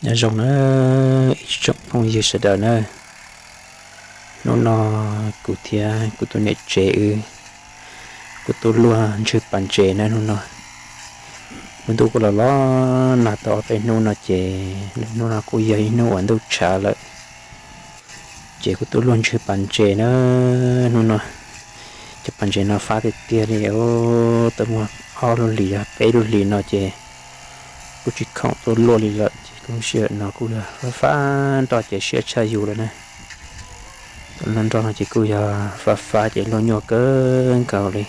Nyob zoo na ib tsoom phooj ywg sawv daws na, hnub no kuv thiab kuv tus niam tsev wb kuj tuaj luaj ntswg pas ntses na hnub no. Lub ntuj kuj los los nag tau ob peb hnub no ces hnub no kuj yog ib hnub uas ntuj tshav lawm, ces kuj tuaj luaj ntswg pas ntses na hnub no. Cov pas ntses no fab tiag tiag li, tau muaj ob lub hlis yog peb lub hlis no ces kuj tsis khoom tuaj luaj li lawm ces lub sij hawm no kuj yog fab fab nroj ces siab tshaj yus lawm na. Lub nroj no ces kuj yog fab fab ces luaj nyuaj kawg nkaus li.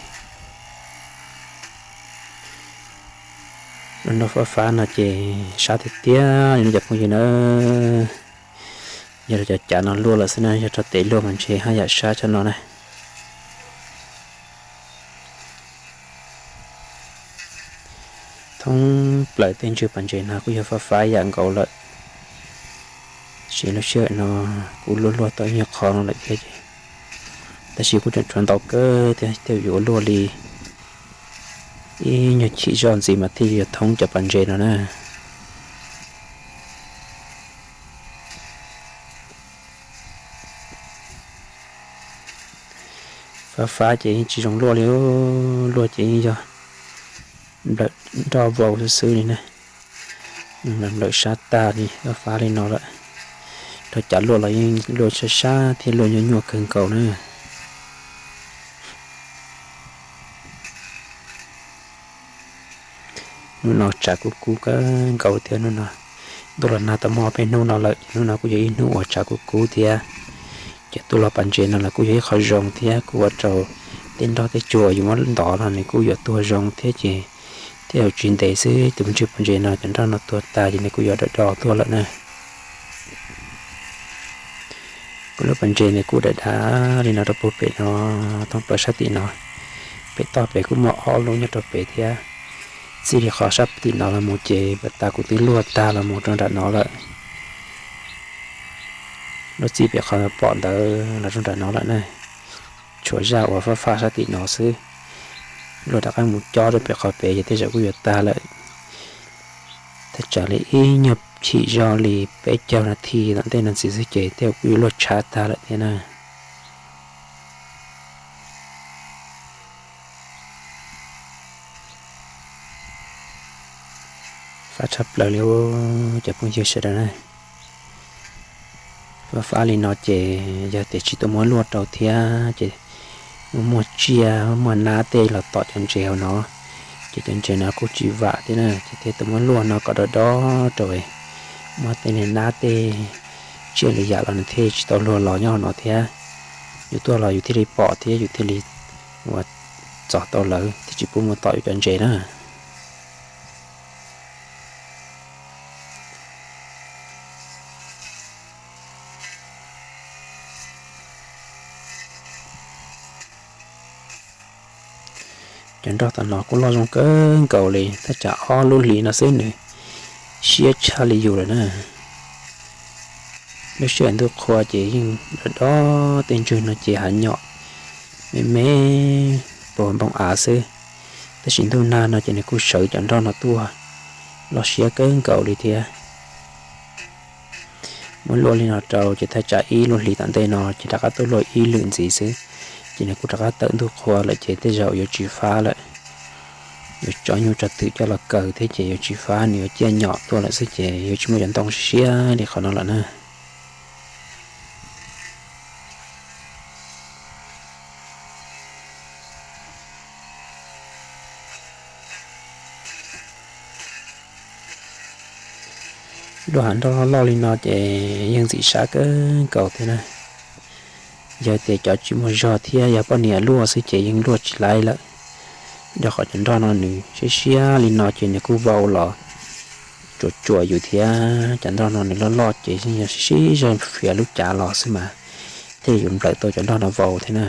Lub nroj fab fab no ces sab tiag tiag li no cov phooj ywg na. Yog cov cav no luaj lawm xwb na, yog rau tes luaj mas ntshe haj yam sab tshaj no na. Thoob plaws tej ntswg pas ntses no kuj yog fab fab yam nkaus lawm, tab sis lub sij hawm no kuj luaj luaj tau ib nyuag qho no lawm thiab, tab sis kuj tseem tshuav ntau kawg thiab, tej yuav luaj li ib nyuag chim zoj ntxiv mas thiaj li yuav thoob cov pas ntses no na. Fab fab ces yeej tsis zoo luaj li, luaj ces yeej yog nplawm nroj vau xwb xwb li na. Nplawm sab tag li, fab fab li no lawm, rau cav luaj los yeej luaj sab sab thiab luaj nyuaj nyuaj kawg nkaus na. Hnub no tshav kub kub kawg nkaus thiab hnub no. Ntuj los nag tau muaj ob peb hnub no lawm ces hnub no kuj yog ib hnub uas tshav kub kub thiab. Ces tuaj luaj pas ntses no los kuj yog ib qho zoo thiab, kuj ua rau tej nroj tej tsuag yus muab ntov no nws kuj yuav tuag zoo thiab ces thiaj yuav tsis ntev xwb tus ntswg pas ntses no cov nroj no tuag tag ces nws kuj yuav do do tuaj lawm na. Kuv lub pas ntses nws kuj dav dav li no rau puag pem no, thoob plaws sab tim no. Pem toj pem kuj muaj ob lub nyob rau pem thiab. Txij li qhov sab tim no los mus ces pas tas kuv twb luaj tag los mus rau nram no lawm. Luaj txij pem qhov pom ntawd los rau nram no lawm na. Tshuav zaj uas fab fab sab tim no xwb, luaj rov qab mus cob rau pem qhov pem ces tej zaum kuj yuav tag lawm. Thaj tsam li ib nyuag chim zog li peb caug nas this tom ntej no ntxiv xwb ces tej zaum kuj yuav luaj tshav tag lawm thiab na. Fab tshaj plaws li cov phooj ywg sawv daws na. Fab fab li no ces yog tias tsis tau muab luaj rau thiab ces muaj muaj tsiaj muaj nab tej los tom cov ntses hauv no, ces cov ntses no kuj tsis vam thiab na, ces thiaj tau muab luaj no kom do do rau, muab tej niag nab tej tsiaj li yam los nws thiaj tsis tau luag los nyob hauv no thiab. Yus tuaj los yus thiaj li pom thiab yus thiaj li ua txog tau lawv thiaj tsis pub mus tom yus cov ntses na. Cov nroj tom no kuj loj zoo kawg nkaus li, thaj tsam ob lub hlis no xwb nws siab tshaj li yus lawm na. Lub sij hawm ntuj qhua ces yeej do do tej ntswg no ces hav nyom me me puag npoo av xwb, tab sis ntuj nag no ces nws kuj sawv cov nroj no tuaj, loj siab kawg nkaus li thiab. Muab luaj li no rau ces thaj tsam ib lub hlis tom ntej no ces rov qab tuaj luaj ib lwm ntxiv xwb, ces nws kuj rov qab tawm ntuj qhua lawm ces tej zaum yuav tsis fab lawm. Yuav tso nyuj tso twm coj los kaw thiab ces yuav tsis fab, nws yuav ciaj nyom tuaj lawm xwb ces yuav tsis muaj cov ntoo siab siab li qhov no lawm na. Luaj hav nroj loj loj li no ces yeej ntxim sab kawg nkaus thiab na. Yog tias cov tsis muaj zog thiab yog poj niam luaj xwb ces yeej luaj tsis laib lawm. Rau qhov cov nroj no nws siab siab li no ces nws kuj vau los tsuam tsuam yus thiab. Cov nroj no nws loj loj ces yeej yog sib sib zog fiav lub cav los xwb mas thiaj li yuav nplawm tau cov nroj no vau thiab na.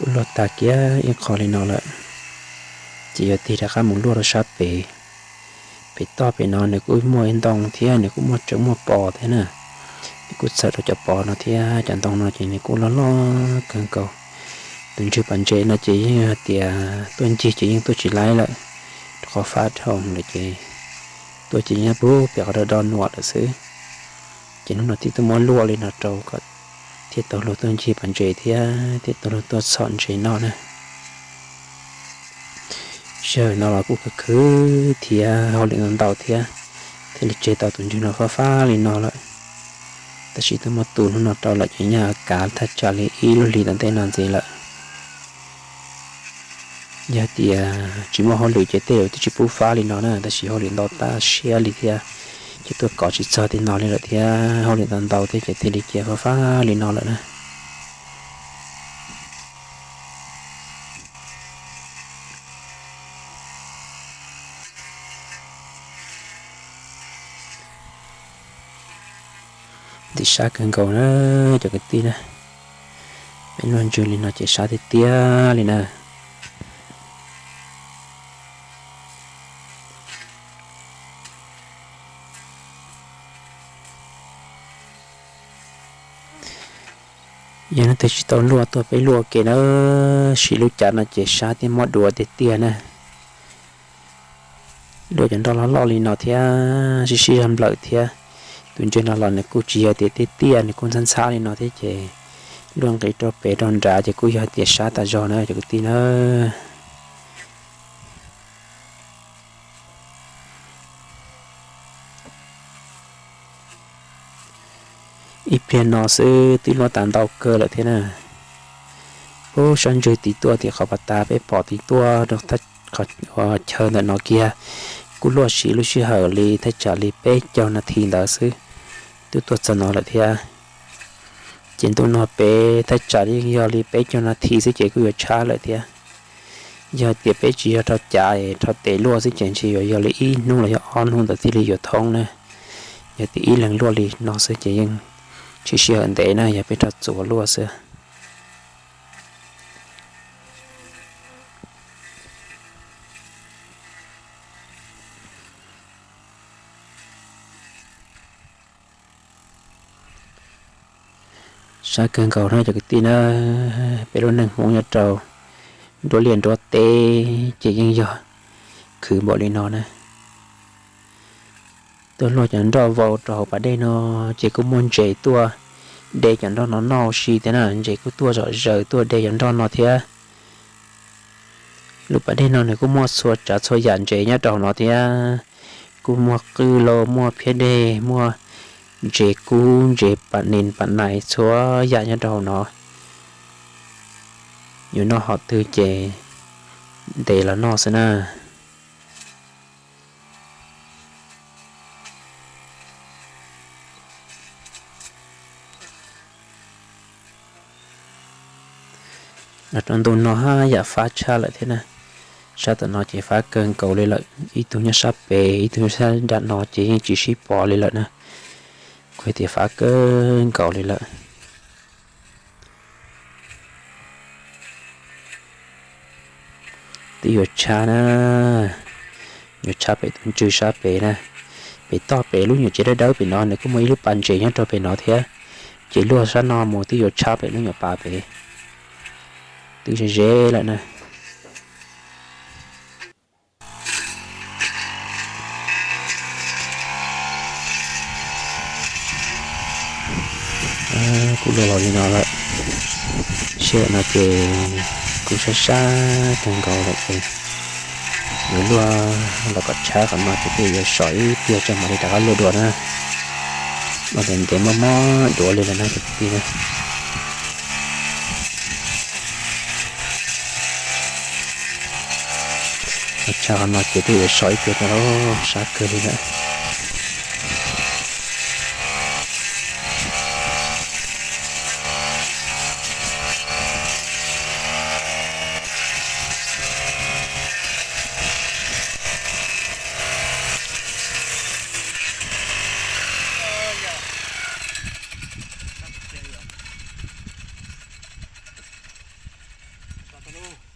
Kuj luaj tag kiag ib qho li no lawm, ces yuav tig rov qab mus luaj rau sab pem. Pem toj pem no nws kuj muaj ib ntoo thiab, nws kuj muaj tsev muaj pos thiab na. Nws kuj txhawm rau cov pos no thiab cov ntoo no ces nws kuj loj loj kawg nkaus. Tus ntswg pas ntses no ces yeej hais tias tuaj ncig ces yeej tuaj tsis laib lawm, rau qhov fab dhau lawm ces tuaj ces nyob pub pem qhov do do nuam lawm xwb. Ces hnub no thiaj tuaj muab luaj li no rau kom thiaj tau luag tuaj ncig pas ntses thiab thiaj tau luag tuaj txhom ntses noj na. Sij hawm no los kuj khwv khwv thiab hauj lwm ntau ntau thiab, thiaj li tseg tau tus ntswg no fab fab li no lawm. Tab sis twb muaj tus hnub no rau lawm ces nyaj kav thaj tsam li ib lub hlis tom ntej no ntxiv lawm. Yog tias tsis muaj hauj lwm ces tej zaum twb tsis pub fab li no na, tab sis hauj lwm ntau tag siab li thiab, ces tuaj kov tsis txog tej no li lawm thiab, hauj lwm ntau ntau thiab ces thiaj li cia fab fab li no lawm na. Ntxim sab kawg nkaus na cov kwv tij na. Peb luaj ntswg li no ces sab tiag tiag li na. Yog leej twg tsis tau luaj tuaj peb luaj ua ke na, sim lub cav no ces sab thiab mob duav tiag tiag na. Luaj cov nroj loj loj li no thiab sib sib zog nplawm thiab. Tus ntswg no los nws kuj tsis yog tias tiaj tiaj, nws kuj ntxhab ntxhab li no thiab ces luaj nqis rau pem rau nrad ces kuj yog tias sab tas zog na cov kwv tij na. Ib pliag no xwb twb luaj tas ntau kawg lawm thiab na. Ub, sab ntswg tim tuaj tim qhov pas tas peb pom tim tuaj rau qhov chaw ntawm no kiag, kuj luaj siv lub sij hawm li thaj tsam li peb caug nas this ntawd xwb, twb tuaj txog no lawm thiab. Ces ntu no peb thaj tsam yeej yog li peb caug nas this xwb ces kuj yuav tshab lawm thiab. Yog tias peb tsis yog rho cav rho tes luaj xwb ces ntshe yuav yog li ib hnub los yog ob hnub ntawd thiaj li yuav thoob na. Yog tias ib leeg luaj li no xwb ces yeej tsis sij hawm ntev na, yog peb rho txuas luaj xwb. Sab kawg nkaus na cov kwv tij na, peb lub neej Hmoob nyob rau nruab liaj nruab teb ces yeej yog khwv npaum li no na. Tuaj luaj cov nroj vau rau hauv pas dej no, ces kuj muaj ntses tuaj de cov nroj no noj ua si thiab na, ntses kuj tuaj zom zaws tuaj de cov nroj no thiab. Lub pas dej no nws kuj muaj txhua tsav txhua yam ntses nyob rau hauv no thiab, kuj muaj qwj lauj, muaj phiab dej, muaj ntses kub, ntses pam nees pam nais txhua yam nyob rau hauv no. Yuav noj hom twg ces ntes los noj xwb na. Los rau ntu no haj yam fab tshaj lawm thiab na. Sab tom no ces fab kawg nkaus li lawm, ib tug nyob sab pem ib tug nyob sab nram no ces yeej tsis sib pom li lawm na. Kuv hais tias fab kawg nkaus li lawm. Twb yuav tshab na, yuav tshab pem tus ntswg sab pem na. Pem toj pem lub nyuam tsev dawb dawb pem no nws kuj muaj ib lub pas ntses nyob rau pem no thiab, ces luaj sab no mus twb yuav tshab pem lub nyuam pas pem. Twb ze ze lawm na. Kuj luaj los li no lawm, sij hawm no ces kuj sab sab kawg nkaus lawm ces yuav luaj los kom tshab qhov no ces thiaj yuav so ib pliag tso mam li rov qab luaj dua na. Luaj ntev ntev mob mob duav li lawm na cov kwv tij na. Los tshab qhov no ces twb yuav so ib pliag no lauj, sab kawg li lawm. Lauj,